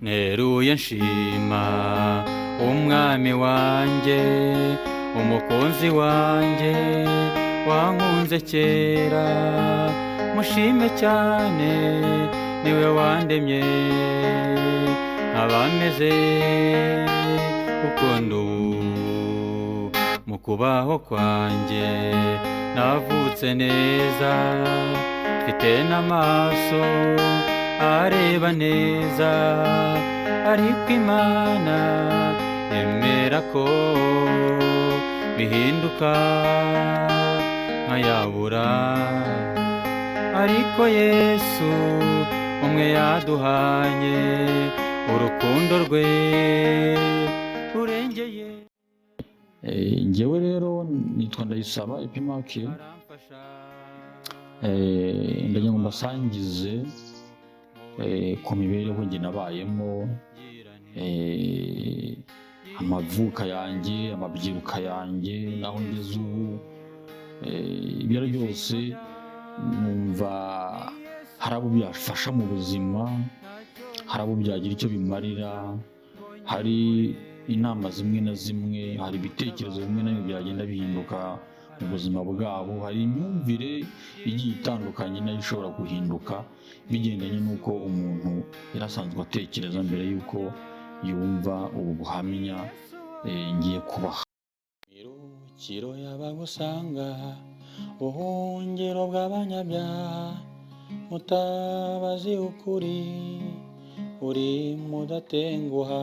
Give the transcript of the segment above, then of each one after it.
Neruye nshima umwami wanjye, umukunzi wanjye wankunze kera. Mushime cyane niwe wandemye, abameze ukunda ubu mu kubaho kwanjye. Navutse neza, mfite n'amaso areba neza, ariko Imana yemera ko bihinduka nkayabura. Ariko Yesu umwe yaduhanye urukundo rwe rurengeye. Njyewe rero nitwa Ndayisaba Epimake. Aramfasha. Ndagira ngo mbasangize ku mibereho njye nabayemo, amavuka yanjye, amabyiruka yanjye, n'aho ngeze ubu. Ibyo ari byose numva hari abo byafasha mu buzima, hari abo byagira icyo bimarira, hari inama zimwe na zimwe, hari ibitekerezo bimwe na bimwe byagenda bihinduka mu buzima bwabo, hari imyumvire igiye itandukanye nayo ishobora guhinduka bigendanye n'uko umuntu yari asanzwe atekereza mbere y'uko yumva ubu buhamya ngiye kubaha. Mirukiro y'abagusanga, buhungiro bw'abanyabyaha, mutabazi ukuri uri mudatenguha,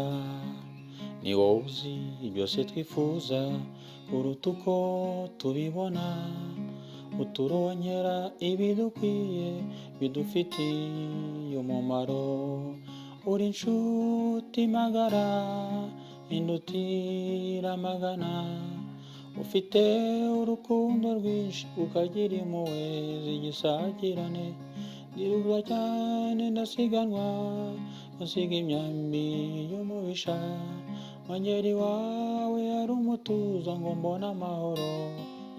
ni wowe uzi byose twifuza kuruta uko tubibona, uturongera ibidukwiye bidufitiye umumaro. Uri inshuti magara indutira magana, ufite urukundo rwinshi ukagira impuhwe zigisagirane. Ndiruka cyane ndasiganwa, usiga imyambi y'umubisha, mwungeri wawe ari umutuzo ngo mbone amahoro,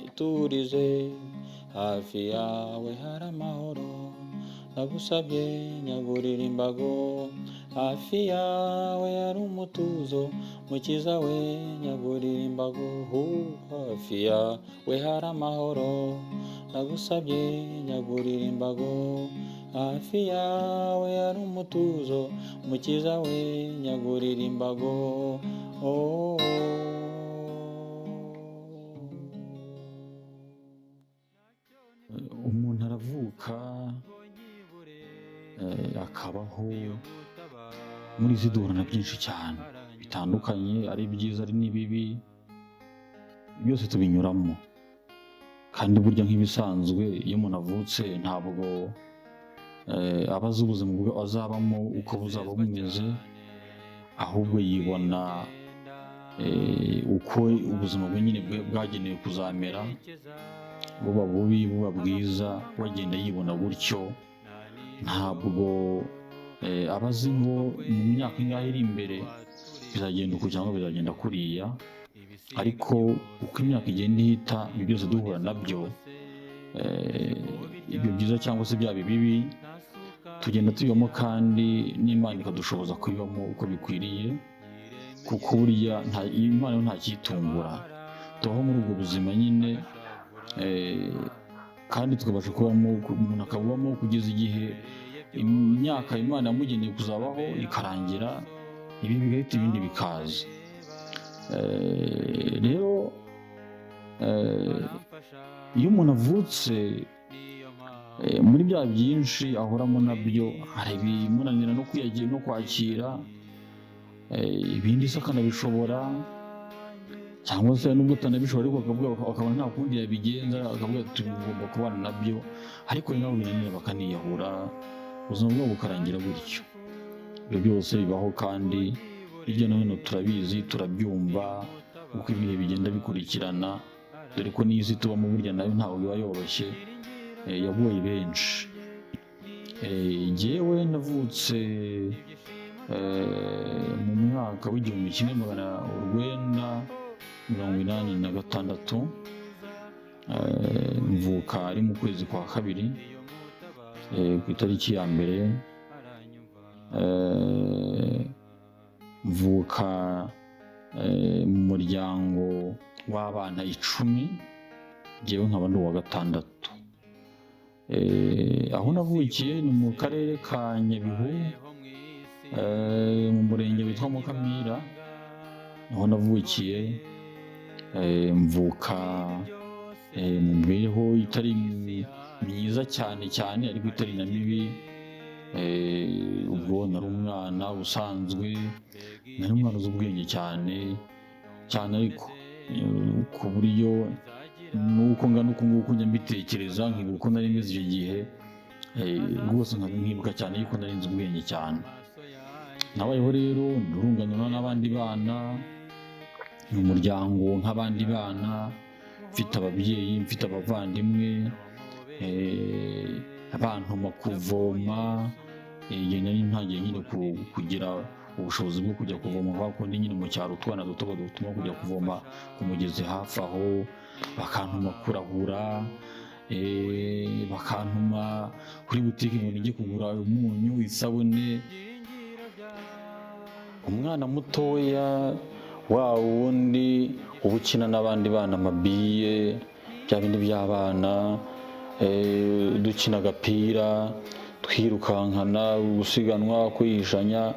iturize hafi yawe hari amahoro. Ndagusabye nyagurira imbago, hafi yawe hari umutuzo, mukiza we nyagurira imbago, hu hafi yawe hari amahoro. Ndagusabye nyagurira imbago, hafi yawe hari umutuzo, mukiza we nyagurira imbago, oh. Umuntu aravuka akabaho muri izi, duhura na byinshi cyane bitandukanye, ari byiza ari n'ibibi, byose tubinyuramo. Kandi burya nk'ibisanzwe iyo umuntu avutse ntabwo aba azi ubuzima azabamo uko buzaba bumeze, ahubwo yibona uko ubuzima bwe nyine bwagenewe kuzamera, buba bubi buba bwiza, wagenda yibona gutyo. Ntabwo aba azi ngo mu myaka ingahe iri imbere bizagenda uku cyangwa bizagenda kuriya, ariko uko imyaka igenda ihita ibyo byose duhura nabyo, ibyo byiza cyangwa se byaba ibibi, tugenda tubibamo, kandi n'Imana ikadushoboza kubibamo uko bikwiriye, kuko burya Imana yo ntakiyitungura. Tubaho muri ubwo buzima nyine, kandi tukabasha kubamo, umuntu akabubamo kugeza igihe imyaka Imana yamugeneye kuzabaho ikarangira, ibi bigahita ibindi bikaza. Rero iyo umuntu avutse, muri bya byinshi ahoramo nabyo, hari ibimunanira no kwiyagira no kwakira, ibindi se akanabishobora, cyangwa se nubwo atanabishobora ariko akavuga akabona nta kundi yabigenza, akavuga ati tugomba kubana nabyo. Ariko ni nabo binanira bakaniyahura, ubuzima bwabo bukarangira gutyo. Ibyo byose bibaho kandi hirya no hino turabizi, turabyumva uko ibihe bigenda bikurikirana, dore ko n'iyi si tubamo burya nayo ntabwo iba yoroshye, yagoye benshi. Jyewe navutse mu mwaka w'1986, mvuka ari mu kwezi kwa kabiri, ku itariki ya mbere. Mvuka mu muryango w'abana 10, njyewe nkaba ndi uwa gatandatu. Aho navukiye ni mu karere ka Nyabihu, mu murenge witwa Mukamira, aho navukiye. Mvuka mu mibereho itari myiza cyane cyane, ariko itari na mibi. Ubwo nari umwana usanzwe, nari umwana uzi ubwenge cyane cyane, ariko ku buryo nuko ngana uku nguku njya mbitekereza nkibuka uko nari meze icyo gihe, rwose nkibuka cyane yuko nari nzi ubwenge cyane. Nabayeho rero ndurunganura n'abandi bana, mu muryango nk'abandi bana, mfite ababyeyi, mfite abavandimwe, bantuma kuvoma. Igihe nari ntangiye nyine kugira ubushobozi bwo kujya kuvoma, kwa kundi nyine mu cyaro utwana duto badutuma kujya kuvoma ku mugezi hafi aho, bakantuma kurahura, bakantuma kuri butike ngo nijye kugura umunyu, isabune. Umwana mutoya wa wundi uba ukina n'abandi bana amabiye, bya bindi by'abana, dukina agapira, twirukankana, gusiganwa, kwihishanya,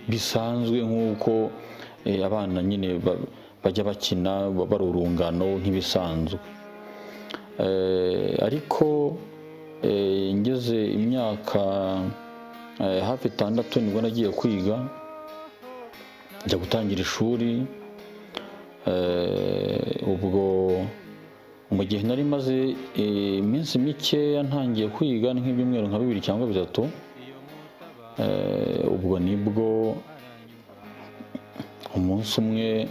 bisanzwe nk'uko abana nyine bajya bakina bari urungano nk'ibisanzwe. Ariko ngeze imyaka hafi 6 nibwo nagiye kwiga, njya gutangira ishuri. Ubwo mu gihe nari maze iminsi mikeya ntangiye kwiga, ni nk'ibyumweru nka 2 cyangwa 3, ubwo nibwo umunsi umwe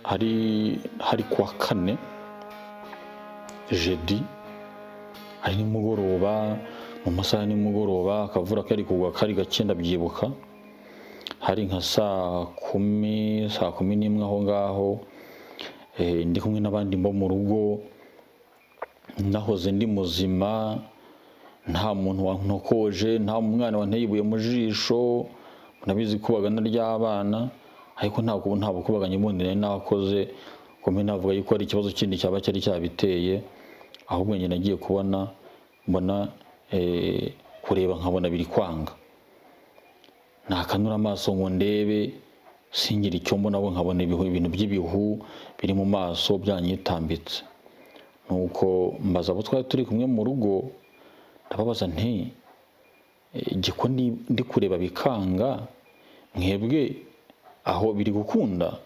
hari kuwa kane, jeudi, hari nimugoroba, mu masaha ya nimugoroba, akavura kari kugwa kari gake, ndabyibuka hari nka saa 10, saa 11 aho ngaho. Ndi kumwe n'abandi bo mu rugo, nahoze ndi muzima, nta muntu wantokoje, nta mwana wanteye ibuye mu jisho. Murabizi kubagana ry'abana, ariko nta bukubaganye bundi nari nakoze ngo mbe navuga yuko ari ikibazo kindi cyaba cyari cyabiteye. Ahubwo njye nagiye kubona mbona kureba nkabona biri kwanga, nakanura amaso ngo ndebe singira icyo mbona, ahubwo nkabona ibintu by'ibihu biri mu maso byanyitambitse. Nuko mbaza abo twari turi kumwe mu rugo, ndababaza nti jye ko ndi kureba bikanga, mwebwe aho biri gukunda?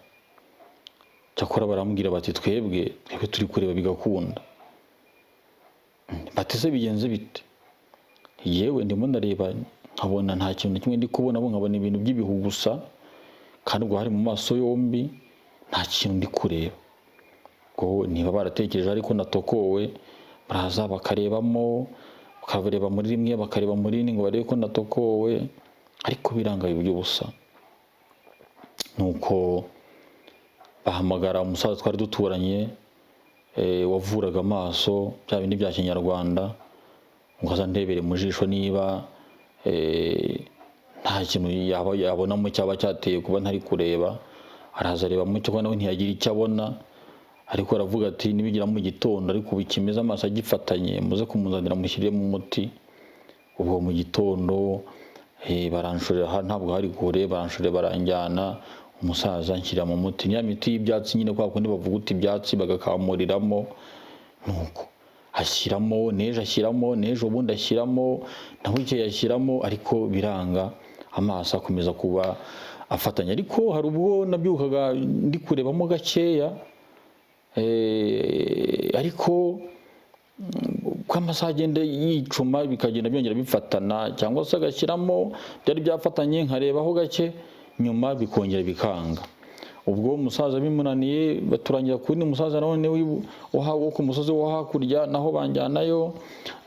Cyakora barambwira bati twebwe turi kureba bigakunda. Bati se bigenze bite? Yewe ndimo ndareba nkabona nta kintu na kimwe ndi kubona, ahubwo nkabona ibintu by'ibihu gusa, kandi ubwo hari mu maso yombi nta kintu ndi kureba. Ubwo niba baratekereje ariko natokowe, baraza bakarebamo, bakareba muri rimwe, bakareba muri rindi ngo barebe ko natokowe, ariko biranga iby'ubusa. Nuko bahamagara umusaza twari duturanye, wavuraga amaso bya bindi bya kinyarwanda, ngo aze andebere mu jisho niba nta kintu yabonamo cyaba cyateye kuba ntari kureba. Araza areba mu cyo, nawe ntiyagira icyo abona, ariko aravuga ati nibigira mu gitondo ariko ubu kimeze amaso agifatanye, muze kumuzanira mushyiremo umuti. Ubwo mu gitondo baranshorera, ntabwo hari kure, baranshorera baranjyana, umusaza nshyira mu muti, ni ya miti y'ibyatsi nyine kwa kundi bavuguta ibyatsi bagakamuriramo. Nuko ashyiramo, n'ejo ashyiramo, n'ejo bundi ashyiramo, na bukeye ashyiramo, ariko biranga, amaso akomeza kuba afatanye. Ariko hari ubwo nabyukaga ndi kurebamo gakeya, ariko uko amasaha agenda yicuma bikagenda byongera bifatana, cyangwa se agashyiramo byari byafatanye nkarebaho gake, nyuma bikongera bikanga. Ubwo umusaza bimunaniye baturangira ku wundi musaza nawe wo ku musozi wo hakurya, naho banjyanayo,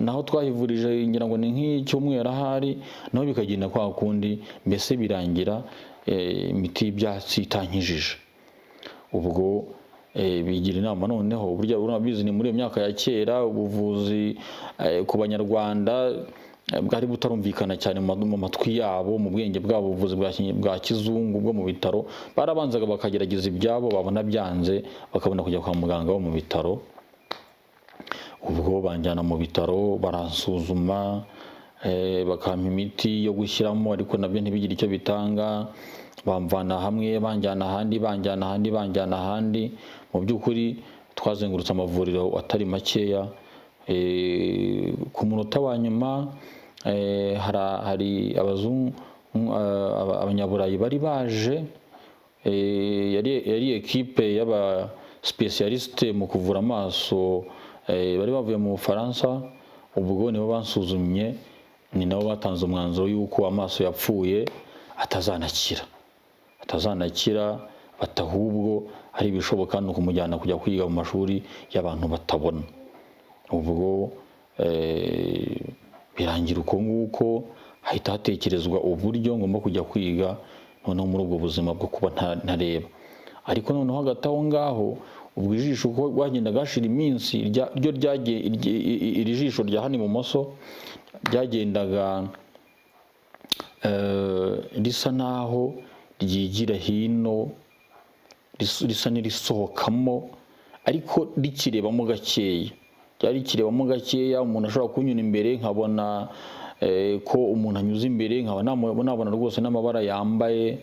naho twahivurije ngira ngo ni nk'icyumweru ahari, naho bikagenda kwa kundi, mbese birangira imiti y'ibyatsi itankijije. Ubwo bigira inama noneho, burya urabizi ni muri iyo myaka ya kera ubuvuzi ku banyarwanda bwari butarumvikana cyane mu matwi yabo, mu bwenge bwabo, ubuvuzi bwa kizungu bwo mu bitaro. Barabanzaga bakagerageza ibyabo, babona byanze bakabona kujya kwa muganga wo mu bitaro. Ubwo banjyana mu bitaro, baransuzuma, bakampa imiti yo gushyiramo, ariko nabyo ntibigire icyo bitanga. Bamvana hamwe banjyana ahandi, banjyana ahandi, banjyana ahandi. Mu by'ukuri twazengurutse amavuriro atari makeya. Ku munota wa nyuma hari abazungu, abanyaburayi bari baje, yari ekipe y'aba spécialistes mu kuvura amaso, bari bavuye mu Bufaransa. Ubwo nibo bansuzumye, ni nabo batanze umwanzuro y'uko amaso yapfuye, atazanakira, atazanakira, bati ahubwo ari ibishoboka ni ukumujyana kujya kwiga mu mashuri y'abantu batabona. Ubwo birangira uko nguko, hahita hatekerezwa uburyo ngomba kujya kwiga noneho muri ubwo buzima bwo kuba ntareba. Ariko noneho hagati aho ngaho, ubwo ijisho uko rwagendaga hashira iminsi, ryo ryagiye, iri jisho rya hano ibumoso ryagendaga risa naho ryigira hino, risa n'irisohokamo, ariko rikirebamo gakeya, ryari rikirebamo gakeya. Umuntu ashobora kunyura imbere nkabona ko umuntu anyuze imbere, nkaba nabona rwose n'amabara yambaye,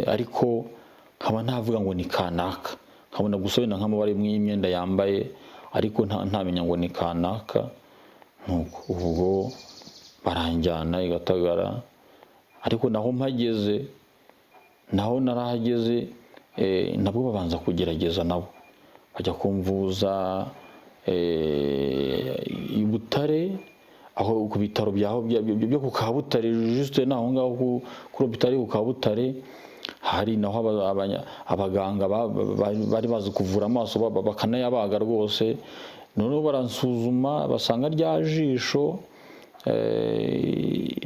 ariko nkaba ntavuga ngo ni kanaka. Nkabona gusa wenda nk'amabara y'imyenda yambaye, ariko ntamenya ngo ni kanaka. Nuko ubwo baranjyana i Gatagara, ariko naho mpageze, naho narahageze, nabwo babanza kugerageza, nabo bajya kumvuza i Butare, aho ku bitaro byaho byo ku Kabutare, juste naho ngaho kuri hôpital ku Kabutare. Hari naho abaganga bari bazi kuvura amaso, bakanayabaga rwose. Noneho baransuzuma, basanga rya jisho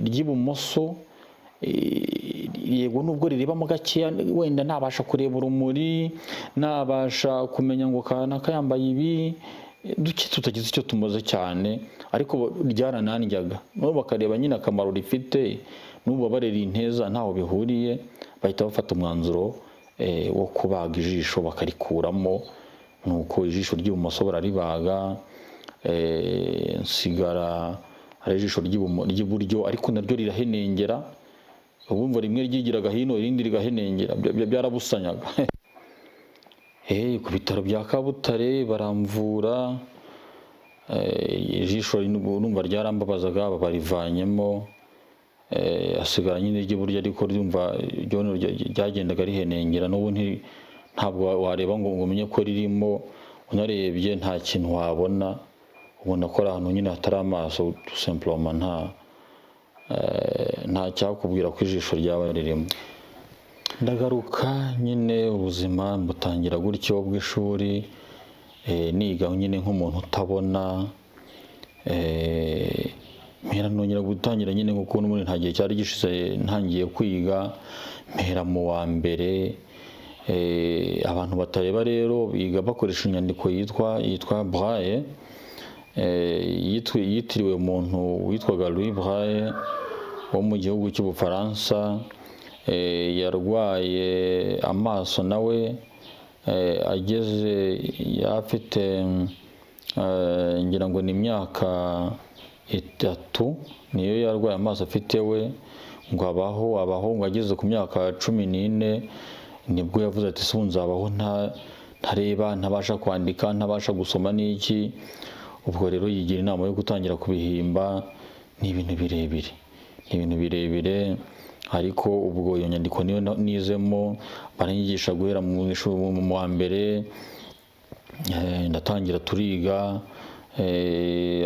ry'ibumoso, yego, nubwo rirebamo gakeya, wenda nabasha kureba urumuri, nabasha kumenya ngo kanaka yambaye ibi, duke tutagize icyo tumaze cyane, ariko ryaranandyaga. Nabo bakareba nyine akamaro rifite n'ububabare rinteza ntaho bihuriye, bahita bafata umwanzuro wo kubaga ijisho bakarikuramo. Nuko ijisho ry'ibumoso bararibaga, nsigara hari ijisho ry'iburyo, ariko naryo rirahenengera. Ubumva rimwe ryigiraga hino, irindi rigahenengera, byarabusanyaga. Ku bitaro bya Kabutare baramvura, ijisho numva ryarambabazaga, barivanyemo, hasigara nyine iry'iburyo, ariko ryumva ryo ryagendaga rihenengera. N'ubu ntabwo wareba ngo umenye ko ririmo. Unarebye nta kintu wabona, ubona ko ari ahantu nyine hatari amaso tout simplement, nta cyakubwira ko ijisho ryaba ririmo. Ndagaruka nyine, ubuzima butangira gutyo bw'ishuri, niga nyine nk'umuntu utabona. Mpera nongera gutangira nyine, kuko n'ubundi nta gihe cyari gishize ntangiye kwiga, mpera mu wa mbere. Abantu batareba rero biga bakoresha inyandiko yitwa Braille, yitiriwe umuntu witwaga Louis Braille wo mu gihugu cy'Ubufaransa. Yarwaye amaso nawe ageze afite, ngira ngo ni imyaka 3 niyo yarwaye amaso afite we. Ngo abaho ngo ageze ku myaka 14, nibwo yavuze ati: "Se ubu nzabaho ntareba, ntabasha kwandika, ntabasha gusoma n'iki?" Ubwo rero yigira inama yo gutangira kubihimba. Ni ibintu birebire, ni ibintu birebire, ariko ubwo iyo nyandiko niyo nizemo, baranyigisha guhera mu ishuri mu wa mbere. Ndatangira turiga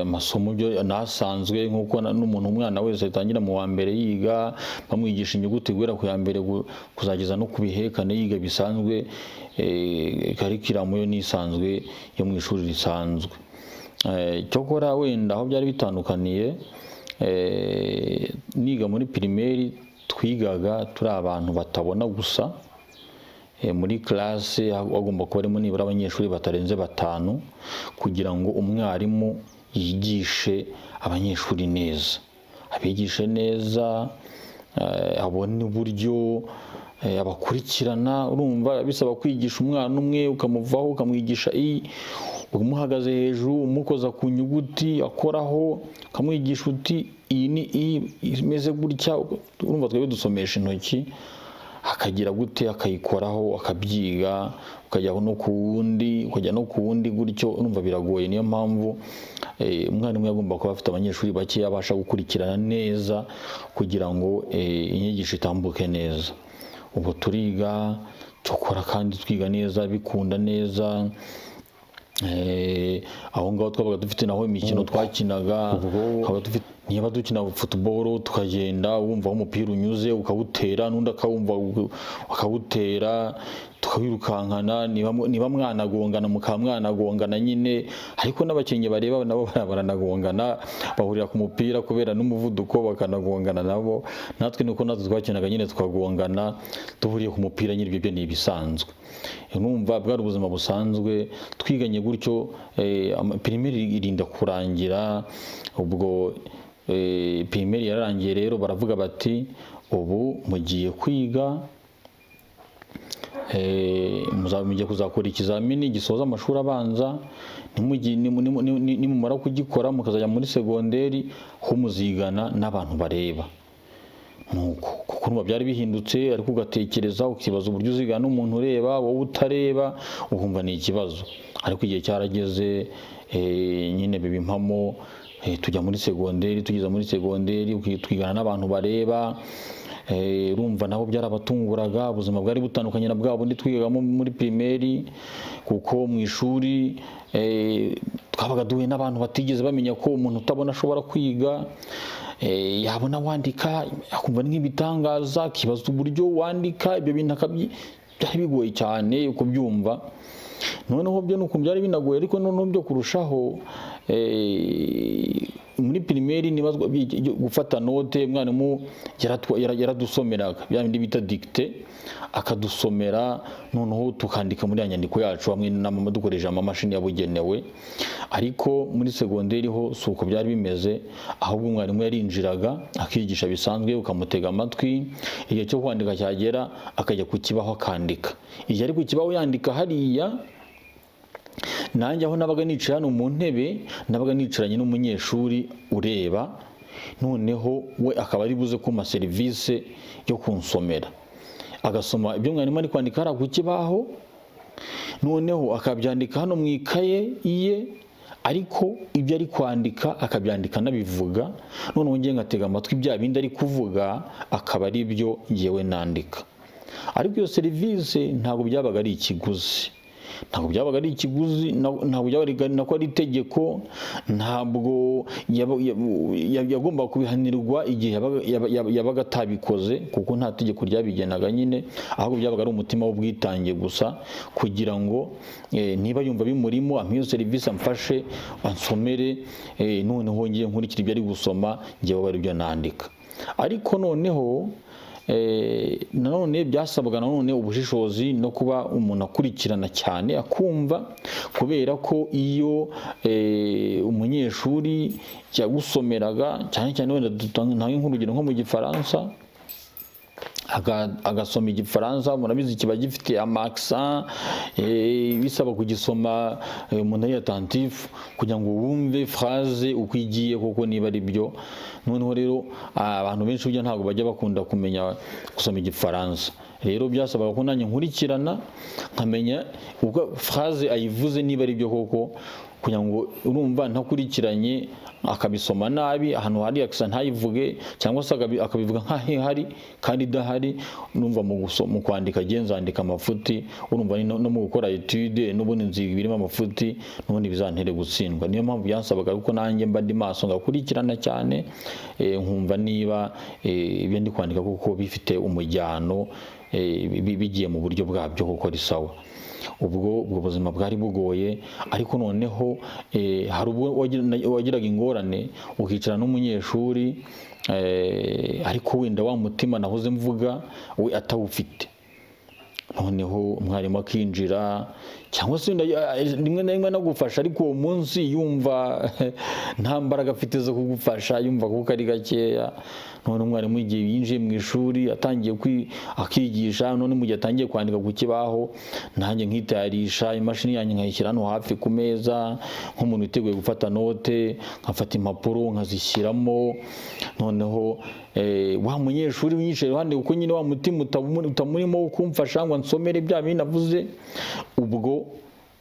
amasomo byo nasanzwe nk'uko n'umuntu, umwana wese atangira mu wa mbere yiga, bamwigisha inyuguti guhera ku ya mbere kuzageza no ku bihekane, yiga bisanzwe, curriculum yo nisanzwe yo mu ishuri risanzwe. Cyokora wenda aho byari bitandukaniye, niga muri primaire twigaga turi abantu batabona gusa. Muri classe hagomba kuba harimo nibura abanyeshuri batarenze batanu, kugira ngo umwarimu yigishe abanyeshuri neza, abigishe neza, abone uburyo abakurikirana. Urumva bisaba kwigisha umwana umwe ukamuvaho ukamwigisha i, umuhagaze hejuru umukoza ku nyuguti akoraho, ukamwigisha uti iyi ni i imeze gutya. Urumva twebwe dusomesha intoki, akagira gute, akayikoraho akabyiga, ukajya no ku wundi, ukajya no ku wundi gutyo. Urumva biragoye. Niyo mpamvu umwarimu yagomba kuba afite abanyeshuri bake abasha gukurikirana neza kugira ngo inyigisho itambuke neza. Ubwo turiga, dukora kandi twiga neza, bikunda neza. Aho ngaho twabaga dufite naho imikino twakinaga, tukaba dufite, niba dukina football tukagenda wumva aho umupira unyuze ukawutera, n'undi akawumva akawutera, tukawirukankana. Niba mwanagongana mukaba mwanagongana nyine, ariko n'abakinnyi bareba nabo baranagongana, bahurira ku mupira kubera n'umuvuduko bakanagongana nabo. Natwe niko natwe twakinaga nyine, tukagongana duhuriye ku mupira nyine, ibyo byo ni ibisanzwe. Numva bwari ubuzima busanzwe twiganye gutyo. Primaire irinda kurangira. Ubwo primaire yararangiye rero, baravuga bati ubu mugiye kwiga, mugiye kuzakora ikizamini gisoza amashuri abanza, nimumara kugikora mukazajya muri segonderi ho muzigana n'abantu bareba. Nuko kuko urumva byari bihindutse, ariko ugatekereza ukibaza uburyo uzigana n'umuntu ureba wowe utareba, ukumva ni ikibazo. Ariko igihe cyarageze, nyine biba impamo, tujya muri segonderi. Tugeze muri segonderi twigana n'abantu bareba. Urumva nabo byarabatunguraga, ubuzima bwari butandukanye na bwa bundi twigagamo muri primaire, kuko mu ishuri twabaga duhuye n'abantu batigeze bamenya ko umuntu utabona ashobora kwiga. Yabona wandika akumva ni nk'ibitangaza, akibaza uburyo wandika ibyo bintu, byari bigoye cyane kubyumva. Noneho byo nuko byari binagoye, ariko noneho byo kurushaho, muri primaire niba gufata note, mwarimu yaradusomeraga bya bindi bita dictée, akadusomera noneho tukandika muri ya nyandiko yacu hamwe na mama dukoresheje amamashini yabugenewe. Ariko muri segonderi ho si uko byari bimeze, ahubwo umwarimu yarinjiraga akigisha bisanzwe, ukamutega amatwi, igihe cyo kwandika cyagera akajya ku kibaho akandika. Igihe ari ku kibaho yandika hariya, nanjye aho nabaga nicaye hano mu ntebe, nabaga nicaranye n'umunyeshuri ureba, noneho we akaba ari buze kumpa serivisi yo kunsomera, agasoma ibyo mwarimu ari kwandika hariya ku kibaho, noneho akabyandika hano mu ikaye ye, ariko ibyo ari kwandika akabyandika anabivuga, noneho ngiye ngatega amatwi bya bindi ari kuvuga akaba ari byo ngewe nandika. Ariko iyo serivisi ntabwo byabaga ari ikiguzi, ntabwo byabaga ari ikiguzi, ntabwo byabaga nako ari itegeko, ntabwo yagombaga kubihanirwa igihe yabaga atabikoze, kuko nta tegeko ryabigenaga nyine, ahubwo byabaga ari umutima w'ubwitange gusa, kugira ngo niba yumva bimurimo ampe iyo serivisi, amfashe ansomere, noneho ngiye nkurikira ibyo ari gusoma, ngewe ari byo nandika. Ariko noneho nanone byasabwaga nanone ubushishozi no kuba umuntu akurikirana cyane akumva, kubera ko iyo umunyeshuri yagusomeraga, cyane cyane wenda ntange nk'urugero nko mu Gifaransa, agasoma Igifaransa, murabizi kiba gifite ama accent, bisaba kugisoma umuntu ari attentif kugira ngo wumve phrase uko igiye koko niba ari byo. Noneho rero abantu benshi burya ntabwo bajya bakunda kumenya gusoma Igifaransa. Rero byasabaga ko nanjye nkurikirana nkamenya uko phrase ayivuze niba ari byo koko, kugira ngo urumva ntakurikiranye akabisoma nabi, ahantu hari accent ntayivuge, cyangwa se akabivuga nk'aho ihari kandi idahari. Numva mu kwandika agiye nzandika amafuti, urumva ni no mu gukora étude n'ubundi nziga ibirimo amafuti, n'ubundi bizantere gutsindwa. Niyo mpamvu byansabaga ko nanjye mba ndi maso ngakurikirana cyane, nkumva niba ibyo ndi kwandika kuko bifite umujyano, bigiye mu buryo bwabyo kuko ari sawa. Ubwo buzima bwari bugoye, ariko noneho hari ubwo wagiraga ingorane ukicara n'umunyeshuri, ariko wenda wa mutima nahoze mvuga we atawufite. Noneho umwarimu akinjira, cyangwa se rimwe na rimwe anagufasha, ariko uwo munsi yumva nta mbaraga afite zo kugufasha, yumva kuko ari gakeya. None umwarimu igihe yinjiye mu ishuri atangiye akigisha, none mu gihe atangiye kwandika ku kibaho, nanjye nkitayarisha imashini yanjye nkayishyira hano hafi ku meza nk'umuntu witeguye gufata note, nkafata impapuro nkazishyiramo. Noneho wa munyeshuri unyicaye iruhande, kuko nyine wa mutima utamurimo wo kumfasha ngo ansomere bya bindi navuze, ubwo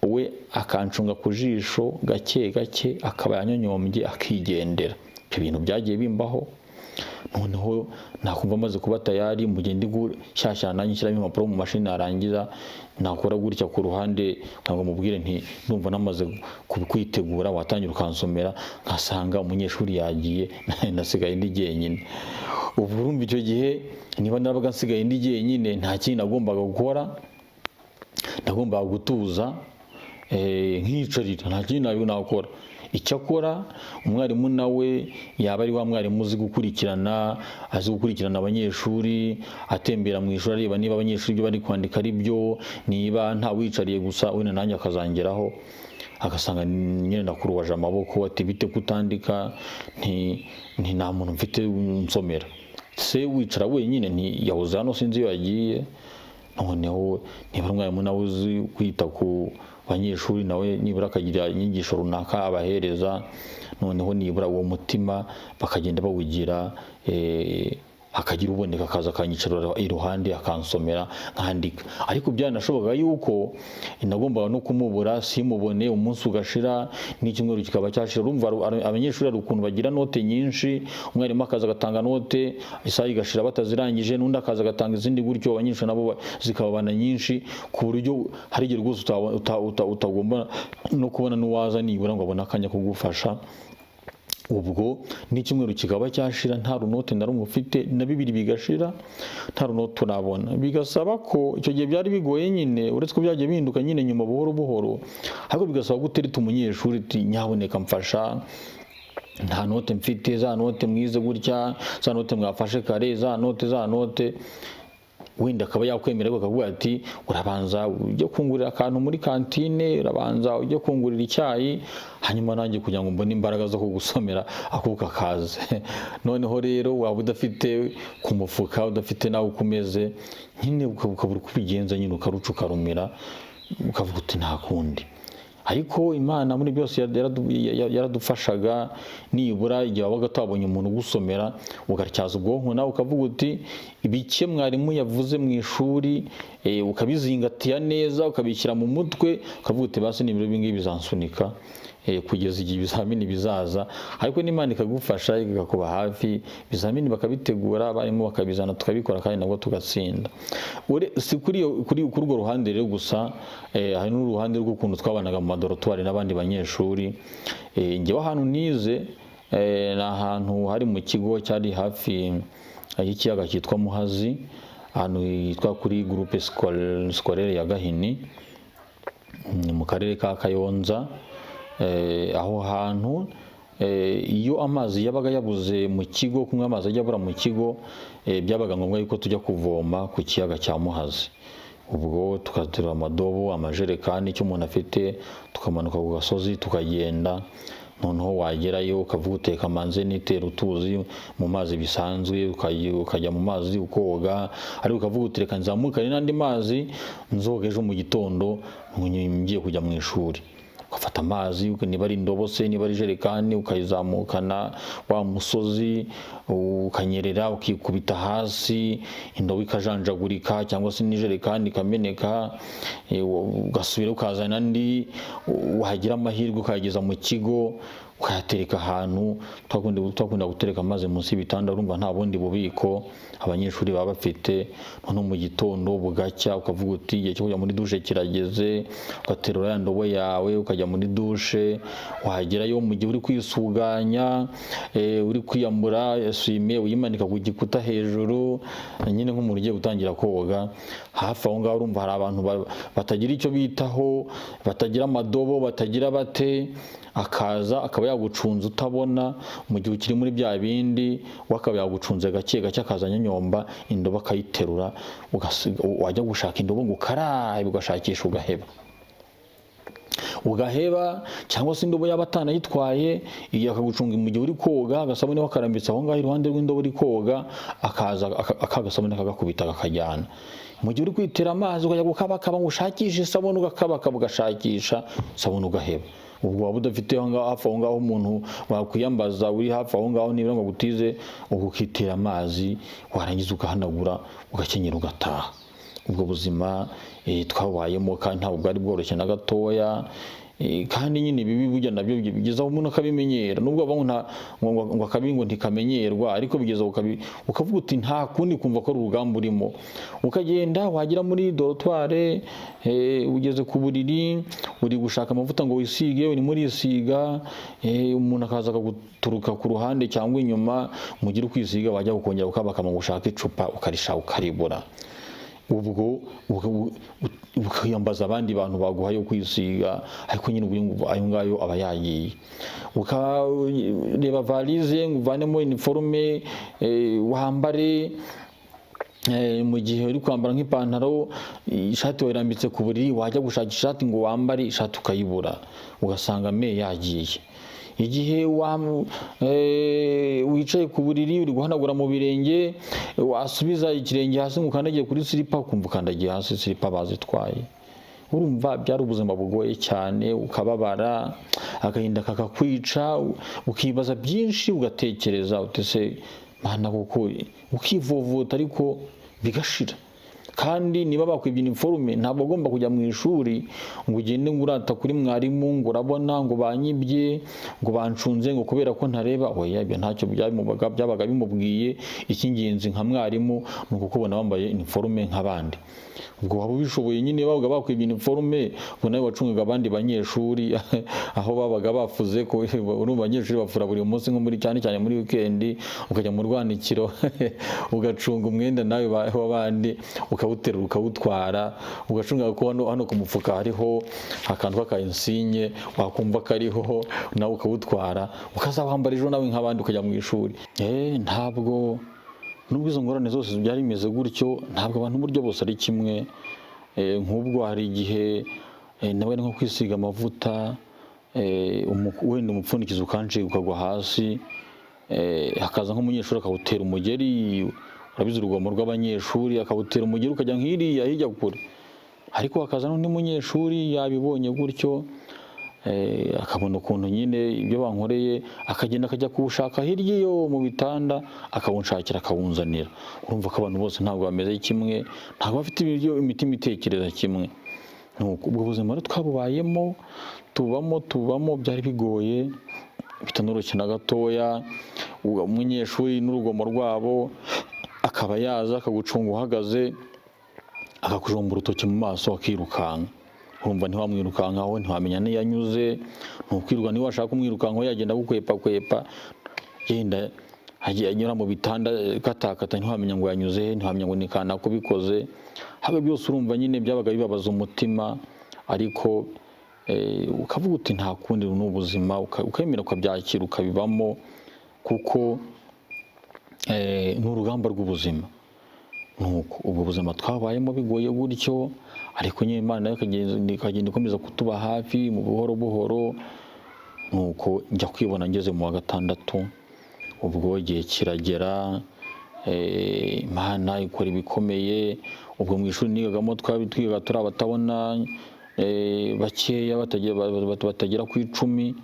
we akancunga ku jisho gake gake, akaba yanyonyombye akigendera. Ibyo bintu byagiye bimbaho. Noneho nakumva amaze kuba tayari, mu gihe ndi gushyashyana nanjye nshyiramo impapuro mu mashini, narangiza nakora gutya ku ruhande ntabwo mubwire nti ndumva namaze kwitegura, watangira ukansomera, nkasanga umunyeshuri yagiye, nasigaye ndi jyenyine. Ubu urumva icyo gihe niba narabaga nsigaye ndi jyenyine, nta kindi nagombaga gukora, nagombaga gutuza, nkiyicarira, nta kindi nakora. Icyakora umwarimu nawe yaba ari wa mwarimu uzi gukurikirana, azi gukurikirana abanyeshuri, atembera mu ishuri areba niba abanyeshuri ibyo bari kwandika ari byo, niba nta wicariye gusa, wenda nanjye akazangeraho agasanga nyine nakuruwaje amaboko, ati bite kutandika? Nti nta muntu mfite nsomera. Se wicara wenyine? Nti yahoze hano, sinzi iyo yagiye. Noneho niba umwarimu nawe uzi kwita ku banyeshuri, nawe nibura akagira inyigisho runaka abahereza, noneho nibura uwo mutima bakagenda bawugira, hakagira uboneka akaza akanyicara iruhande akansomera nkandika. Ariko byaranashobokaga yuko nagombaga no kumubura, simubone, umunsi ugashira n'icyumweru kikaba cyashira. Urumva abanyeshuri hari ukuntu bagira note nyinshi, umwarimu akaza agatanga note, isaha igashira batazirangije, n'undi akaza agatanga izindi gutyo, abanyeshuri nabo zikababana nyinshi, ku buryo hari igihe rwose utagomba no kubona n'uwaza nibura ngo abone akanya kugufasha. Ubwo n'icyumweru kikaba cyashira nta runote na rumwe ufite, na bibiri bigashira nta runote turabona. Bigasaba ko icyo gihe byari bigoye nyine, uretse ko byagiye bihinduka nyine nyuma buhoro buhoro, ariko bigasaba gutereta umunyeshuri uti nyaboneka mfasha, nta note mfite, za note mwize gutya, za note mwafashe kare, za note, za note. Wenda akaba yakwemera, ariko akavuga ati urabanza ujye kungurira akantu muri kantine, urabanza ujye kungurira icyayi, hanyuma nanjye kugira ngo mbone imbaraga zo kugusomera akuka kaze. Noneho rero waba udafite ku mufuka, udafite nawe uko umeze nyine, ukabura uko ubigenza nyine, ukaruca ukarumira, ukavuga uti nta kundi. Ariko Imana muri byose yaradufashaga, nibura igihe wabaga utabonye umuntu ugusomera, ugatyaza ubwonko nawe ukavuga uti ibike mwarimu yavuze mu ishuri, ukabizingatiya neza, ukabishyira mu mutwe, ukavuga uti basi nibura ibi ngibi bizansunika kugeza igihe ibizamini bizaza. Ariko n'Imana ikagufasha, ikakuba hafi, ibizamini bakabitegura, abarimu bakabizana, tukabikora kandi nabwo tugatsinda. Si kuri urwo ruhande rero gusa, hari n'uruhande rw'ukuntu twabanaga mu madorotwari n'abandi banyeshuri. Njyewe ahantu nize, ni ahantu hari mu kigo cyari hafi y'ikiyaga cyitwa Muhazi, ahantu hitwa kuri groupe scolaire ya Gahini, ni mu karere ka Kayonza. Aho hantu, iyo amazi yabaga yabuze mu kigo, kumwe amazi ajya abura mu kigo, byabaga ngombwa yuko tujya kuvoma ku kiyaga cya Muhazi. Ubwo tugaterura amadobo, amajerekani, icyo umuntu afite, tukamanuka ku gasozi tukagenda. Noneho wagerayo ukavuga uteka manze nitera utuzi mu mazi bisanzwe, ukajya mu mazi ukoga, ariko ukavuga utereka nzamukane n'andi mazi nzoga ejo mu gitondo ngiye kujya mu ishuri. Ugafata amazi, niba ari indobo se, niba ari ijerekani, ukayizamukana wa musozi, ukanyerera ukikubita hasi, indobo ikajanjagurika cyangwa se n'ijerekani ikameneka, ugasubira ukazana andi, wagira amahirwe ukayageza mu kigo, ukayatereka ahantu. Twakunda gutereka amazi munsi y'ibitanda, urumva nta bundi bubiko abanyeshuri baba bafite. Noneho mu gitondo bugacya ukavuga uti igihe cyo kujya muri dushe kirageze, ugaterura ya ndobo yawe ukajya muri dushe. Wagerayo mu gihe uri kwisuganya, uri kwiyambura eswime uyimanika ku gikuta hejuru nyine nk'umuntu ugiye gutangira koga. Hafi aho ngaho urumva hari abantu batagira icyo bitaho, batagira amadobo, batagira bate, akaza akaba yagucunze utabona, mu gihe ukiri muri bya bindi we akaba yagucunze gake gake, akaza anyonyomba indobo akayiterura, wajya gushaka indobo ngo ukarabe, ugashakisha ugaheba, ugaheba, cyangwa se indobo yaba atanayitwaye akagucunga mu gihe uri koga, agasabune wakarambitse aho ngaho iruhande rw'indobo uri koga, akaza akagasabune akagakubita akakajyana. Mu gihe uri kwitera amazi ukajya gukabakaba ngo ushakishe isabune, ugakabakaba ugashakisha isabune ugaheba. Ubwo waba udafite aho ngaho hafi aho ngaho umuntu wakwiyambaza uri hafi aho ngaho nibura ngo agutize, ubwo ukitera amazi warangiza ugahanagura ugakenyera ugataha. Ubwo buzima twabayemo kandi ntabwo bwari bworoshye na gatoya. Kandi nyine ibibi burya nabyo bigeza aho umuntu akabimenyera, nubwo bavuga ngo akabi ngo ntikamenyerwa, ariko bigeza ukavuga uti nta kundi, kumva ko ari urugamba urimo, ukagenda wagera muri dortoir, ugeze ku buriri uri gushaka amavuta ngo wisige, urimo urisiga, umuntu akaza akaguturuka ku ruhande cyangwa inyuma, mugire ukwisiga wajya ukongera ukabakama ngo ushake icupa ukarishaka ukaribura. Ubwo ukiyambaza abandi bantu baguhaye kwisiga, ariko nyine ubwo ayo ngayo aba yagiye. Ukareba valise ngo uvanemo uniforme wambare, mu gihe uri kwambara nk'ipantaro, ishati wayirambitse ku buriri, wajya gushaka ishati ngo wambare ishati ukayibura, ugasanga me yagiye. Igihe wicaye ku buriri uri guhanagura mu birenge, wasubiza ikirenge hasi ngo ukandagiye kuri silipa, ukumva ukandagiye hasi silipa bazitwaye. Urumva byari ubuzima bugoye cyane, ukababara, agahinda kakakwica, ukibaza byinshi, ugatekereza uti se Mana koko, ukivovota ariko bigashira. Kandi niba bakwibye uniforme ntabwo ugomba kujya mu ishuri ngo ugende ngo urata kuri mwarimu ngo urabona ngo banyibye, ngo bancunze ngo kubera ko ntareba. Oya, ibyo ntacyo byabaga bimubwiye. Icy'ingenzi nka mwarimu ni ukukubona wambaye uniforme nk'abandi. Ubwo waba ubishoboye nyine, babaga bakwibye uniforme, ubwo nawe wacungaga abandi banyeshuri aho babaga bafuze, ko urumva abanyeshuri bafura buri munsi, nko muri cyane cyane muri weekend, ukajya mu rwanikiro ugacunga umwenda nawe w'abandi ukawuterura ukawutwara, ugacunga ko hano ku mufuka hariho akantu k'aka insigne, wakumva kariho nawe ukawutwara, ukazawambara ejo nawe nk'abandi ukajya mu ishuri. Ntabwo nubwo izo ngorane zose byari bimeze gutyo, ntabwo abantu buryo bose ari kimwe. Nk'ubwo hari igihe nawe nko kwisiga amavuta, wenda umupfundikizo ukancika ukagwa hasi, hakaza nk'umunyeshuri akawutera umugeri, urabizi urugomo rw'abanyeshuri, akawutera umugeri ukajya nk'iriya hirya kure. Ariko hakaza n'undi munyeshuri yabibonye gutyo, akabona ukuntu nyine ibyo bankoreye, akagenda akajya kuwushaka hirya iyo mu bitanda, akawunshakira akawunzanira. Urumva ko abantu bose ntabwo bameze kimwe, ntabwo bafite ibiryo imitima itekereza kimwe. Nuko ubwo buzima rero twabubayemo, tubamo, byari bigoye bitanoroshye na gatoya. Umunyeshuri n'urugomo rwabo akaba yaza akagucunga uhagaze, akakujomba urutoki mu maso akirukanka. Urumva ntiwamwirukankaho, ntiwamenya n'iyo anyuze, ntukwirirwa, niba washaka kumwirukankaho yagenda agukwepa kwepa, yenda agiye anyura mu bitanda katakata, ntiwamenya ngo yanyuze he, ntiwamenya ngo ni kanaka ubikoze. Habe byose urumva nyine byabaga bibabaza umutima, ariko ukavuga uti nta kundi ni ubuzima, ukemera ukabyakira ukabibamo, kuko ni urugamba rw'ubuzima. Nuko ubwo buzima twabayemo bigoye gutyo, ariko nyine Imana nayo ikagenda ikomeza kutuba hafi mu buhoro buhoro. Nuko njya kwibona ngeze mu wa gatandatu, ubwo igihe kiragera, Imana ikora ibikomeye. Ubwo mu ishuri nigagamo twari twigaga turi abatabona, bakeya batagera ku 10,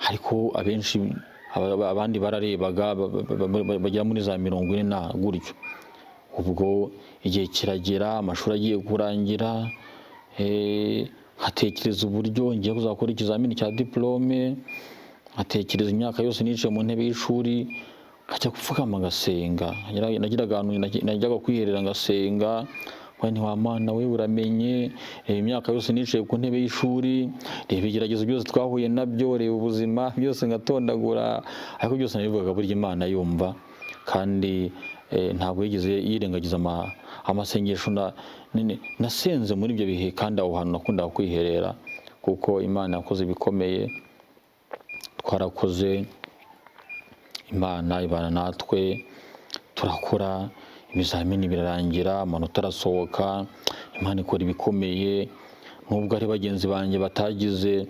ariko abenshi abandi bararebaga bagera muri za 40 na gutyo. Ubwo igihe kiragera, amashuri agiye kurangira, nkatekereza uburyo ngiye kuzakora ikizamini cya diplome, nkatekereza imyaka yose nicaye mu ntebe y'ishuri, nkajya gupfukama ngasenga. Nagiraga ahantu najyaga kwiherera ngasenga, nti wa Mana we uramenye, reba imyaka yose nicaye ku ntebe y'ishuri, reba ibigeragezo byose twahuye nabyo, reba ubuzima byose ngatondagura, ariko byose nabivugaga burya Imana yumva, kandi ntabwo yigeze yirengagiza amasengesho nasenze muri ibyo bihe. Kandi aho hantu nakundaga kwiherera, kuko Imana yakoze ibikomeye. Twarakoze, Imana ibana natwe, turakora ibizamini birarangira, amanota arasohoka, Imana ikora ibikomeye. Nubwo ari bagenzi banjye batagize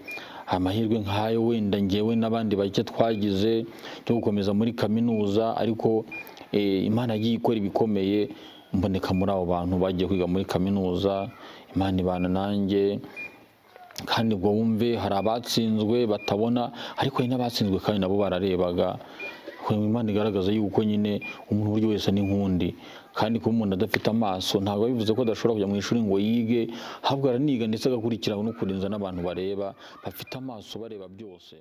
amahirwe nk'ayo wenda ngewe n'abandi bake twagize cyo gukomeza muri kaminuza, ariko Imana yagiye ikora ibikomeye, mboneka muri abo bantu bagiye kwiga muri kaminuza. Imana ibana nanjye. Kandi ubwo wumve hari abatsinzwe batabona, ariko hari n'abatsinzwe kandi nabo bararebaga. Imana igaragaza yuko nyine umuntu uburyo wese ni nk'undi, kandi kuba umuntu adafite amaso ntabwo bivuze ko adashobora kujya mu ishuri ngo yige, ahubwo araniga ndetse agakurikirana no kurenza n'abantu bareba bafite amaso bareba byose.